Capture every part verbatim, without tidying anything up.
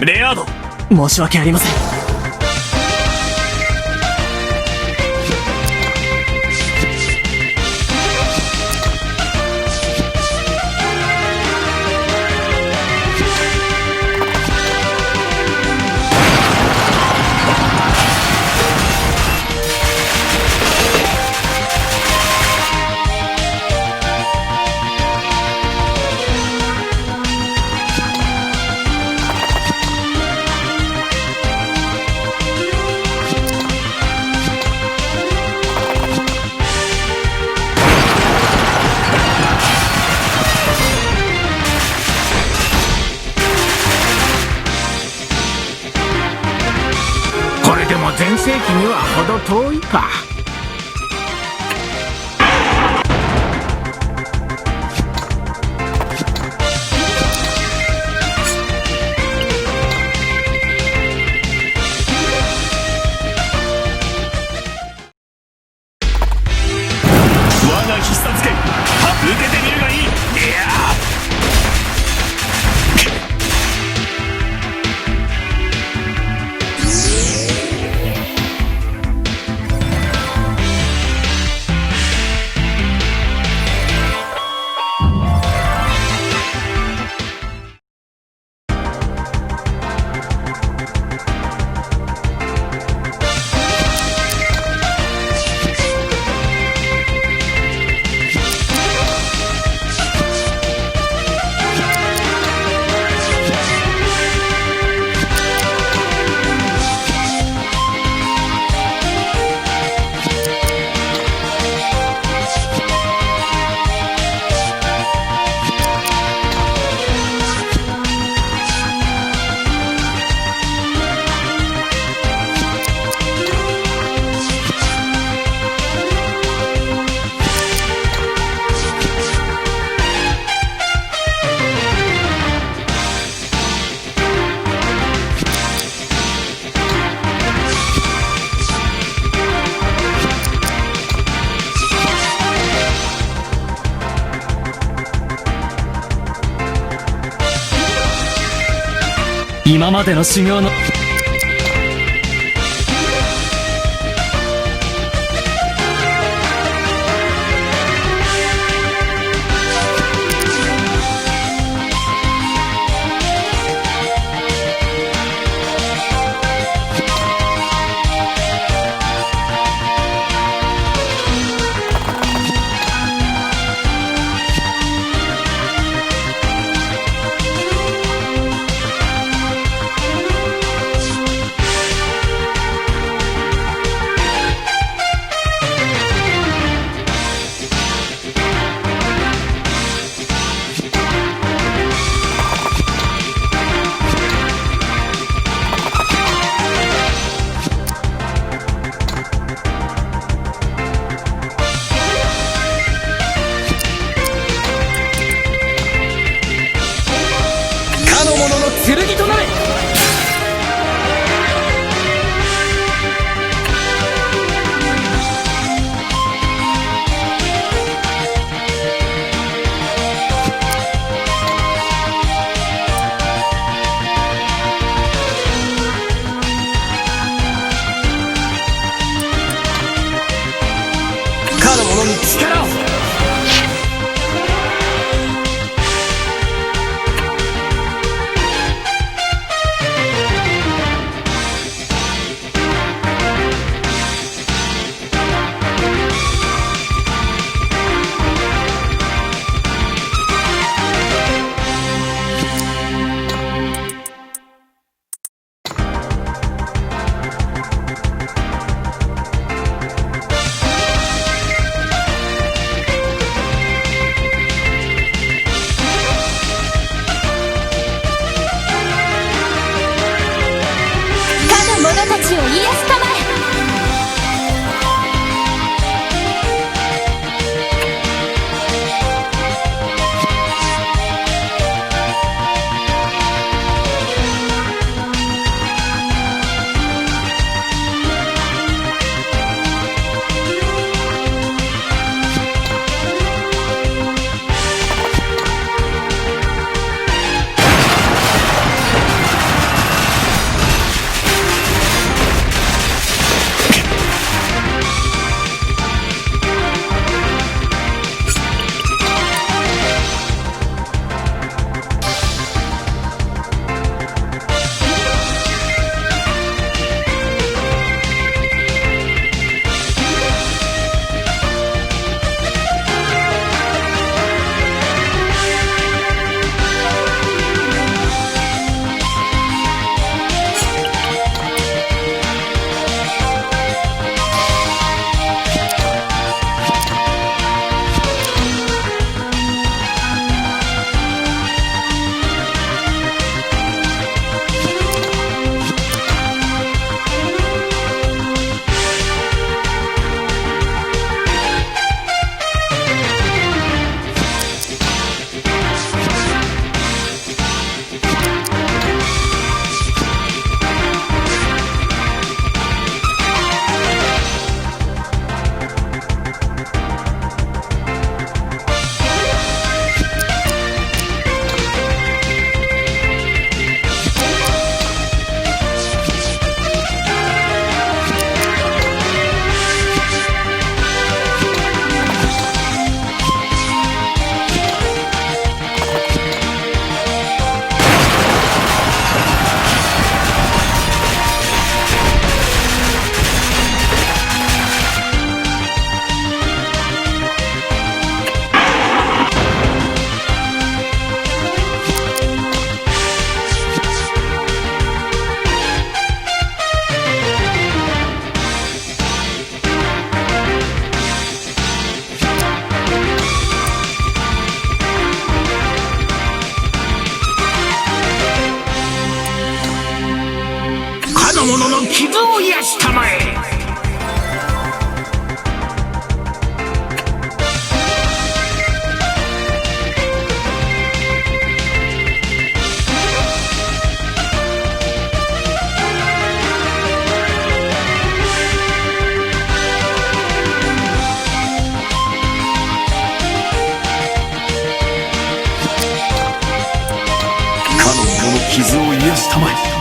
レアード。申し訳ありません。 これでも全盛期には程遠いか。 我が必殺拳、受けてみるがいい。いやー。 今までの修行の かの者の剣となれ。 かの者に力を。 かの者たちを癒やすたまえ。 か者の傷を癒したまえ。かの者の傷を癒したまえ。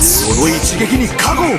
その一撃に覚悟を。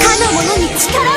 かの者に力を。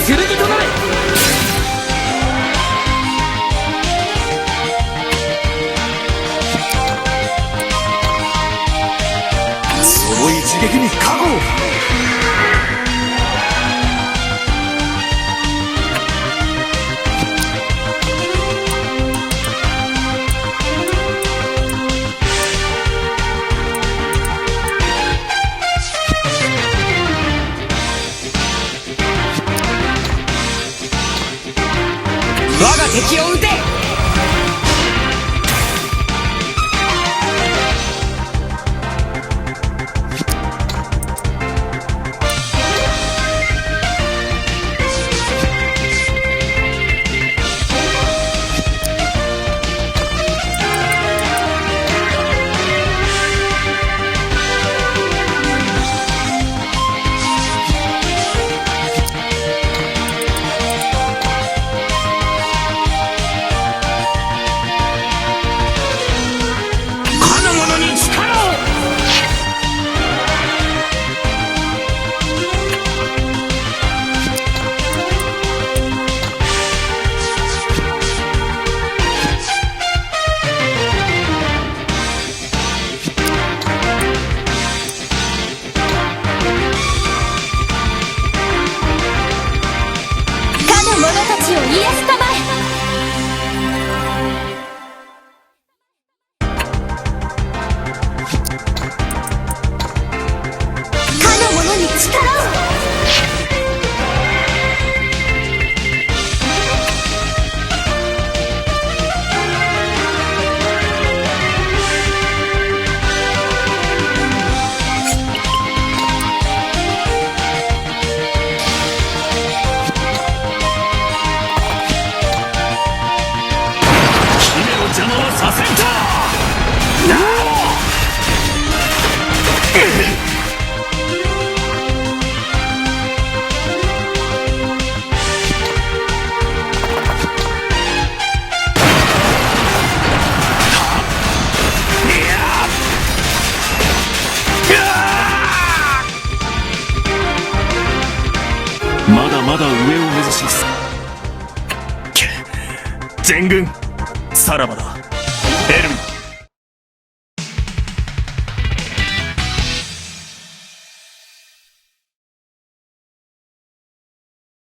剣となれ。その一撃に覚悟を。我が敵を討て。かの者に力を。かの者たちを癒すたまえ。かの者に力を。まだまだ上を目指します。全軍、さらばだ。エルミ。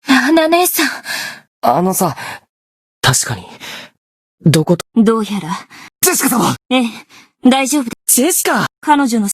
七姉さん。あのさ、確かに、どこと。どうやら。ジェシカ様。ええ、大丈夫だ。ジェシカ。彼女の